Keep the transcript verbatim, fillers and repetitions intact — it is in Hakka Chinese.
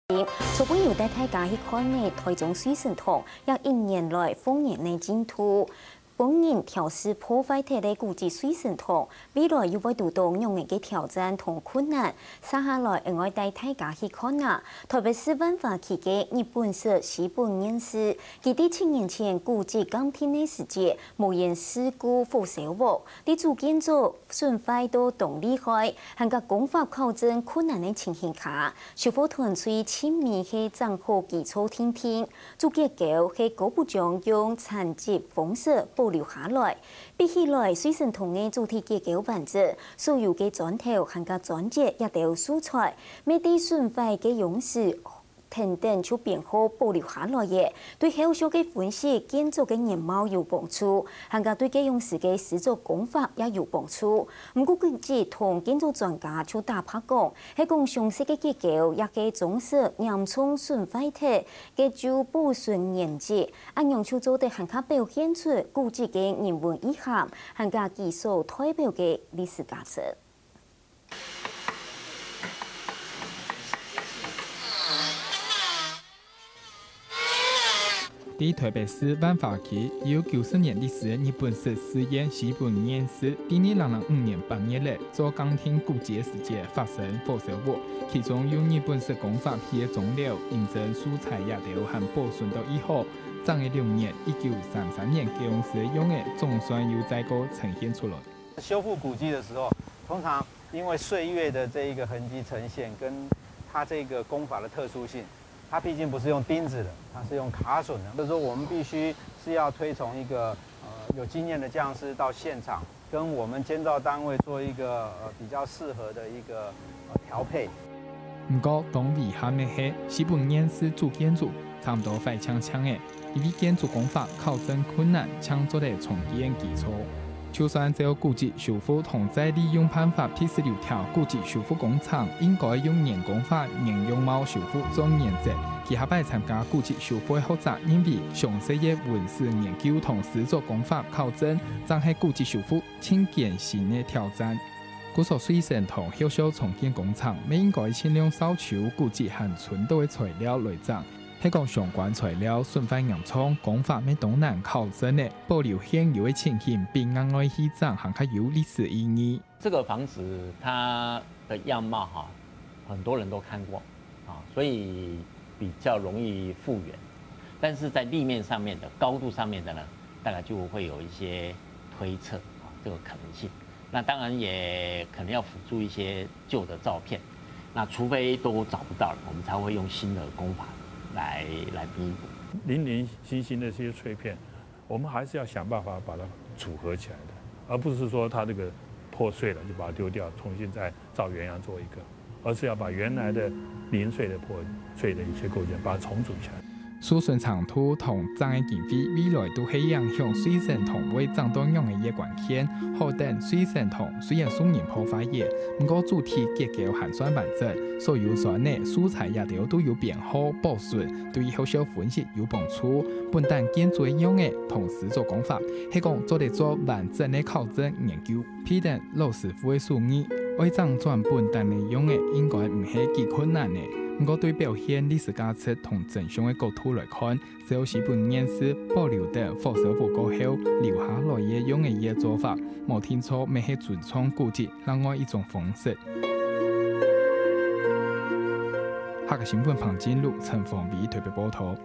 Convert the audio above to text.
昨晡有帶大家去看个台中水神堂，這一年來復原个進度。本人調試破壞忒个古蹟水神堂，未來又會堵到仰仔个挑戰同困難？接下來，𠊎愛帶大家去看啊，台北市萬華區个日本式西本願寺，佢在七年前古蹟鑑定个時節，無緣事故火燒屋，在主建築 損壞到當厲害，還過工法考證困難个情形下，修復團隊盡尾係整好基礎定定，主結構係高不將用殘疾方式保留下來。比起來，水神堂个主體結構完整，所有个磚頭還過磚節這兜素材，乜在損壞个樣式 等等就編號保留下來个，對後續个分析、建築个原貌有幫助，還過對該樣式个施作工法也有幫助。毋過，古蹟同建築專家就打破講，係講詳細个結構，抑係裝飾嚴重損壞忒，該就保存原跡，恁樣就做得還較表現出古蹟个人文意涵，還過佢所代表个歷史價值。 在台北市萬華區有九十年歷史个日本式寺院西本願寺，在二零零五年八月咧，做鑑定古蹟个時節發生火燒屋，其中用日本式工法起个鐘樓、銀針素材這兜還保存到已好，正个六年，一九三三年該央時个樣仔總算又再過呈現出來。 修復古蹟的時候，通常因為歲月的這一個痕跡呈現，跟它這個工法的特殊性，它畢竟不是用釘子的，它是用卡榫的，所以說我們必須是要推崇一個呃有經驗的匠師到現場，跟我們監造單位做一個呃比較適合的一個呃調配。毋過，當遺憾个係，西本願寺主建築差毋多壞淨淨仔， 因為建築工法考證困難，淨做得重建基礎。就算照古蹟修復同再利用辦法，譬如有條古蹟修復工程應該用原工法、原樣貌修復做原則。其下擺參加古蹟修復个學者認為，詳細个文史研究同施作工法考證，正係古蹟修復盡艱辛个挑戰。故所水神堂後續重建工程，乜應該盡量掃除古蹟還存到个材料來整， 係講相關材料損壞嚴重，工法乜當難考證个，保留現有个情形比額外去整還較有歷史意義。這個房子它的樣貌哈，很多人都看過啊，所以比較容易復原。但是在立面上面的、高度上面的呢，大概就會有一些推測啊，這個可能性。 那當然也可能要輔助一些舊的照片。那除非都找不到了，我們才會用新的工法來，來彌補。零零星星的這些碎片，我們還是要想辦法把它組合起來的，而不是說它這個破碎了就把它丟掉，重新再照原樣做一個，而是要把原來的零碎的破碎的一些構件把它重組起來。 樹筍程度同整个經費未來都係影響水神堂會整到仰仔个關鍵。好等水神堂雖然受人破壞了，毋過主體結構還算完整，所有磚仔、素材這兜都有編號保存，對後續分析有幫助。本旦建築个樣仔同施作工法，係講做得做完整个考證研究。 Peter老師傅个手藝，愛整轉本旦个樣仔，應該毋係幾困難个。毋過對表現歷史價值同真相个角度來看，只要西本願寺保留等火燒屋過後留下來个樣仔个做法，無定著乜係尊重古蹟另外一種方式。客家新聞彭金路、陳鳳偉台北報導。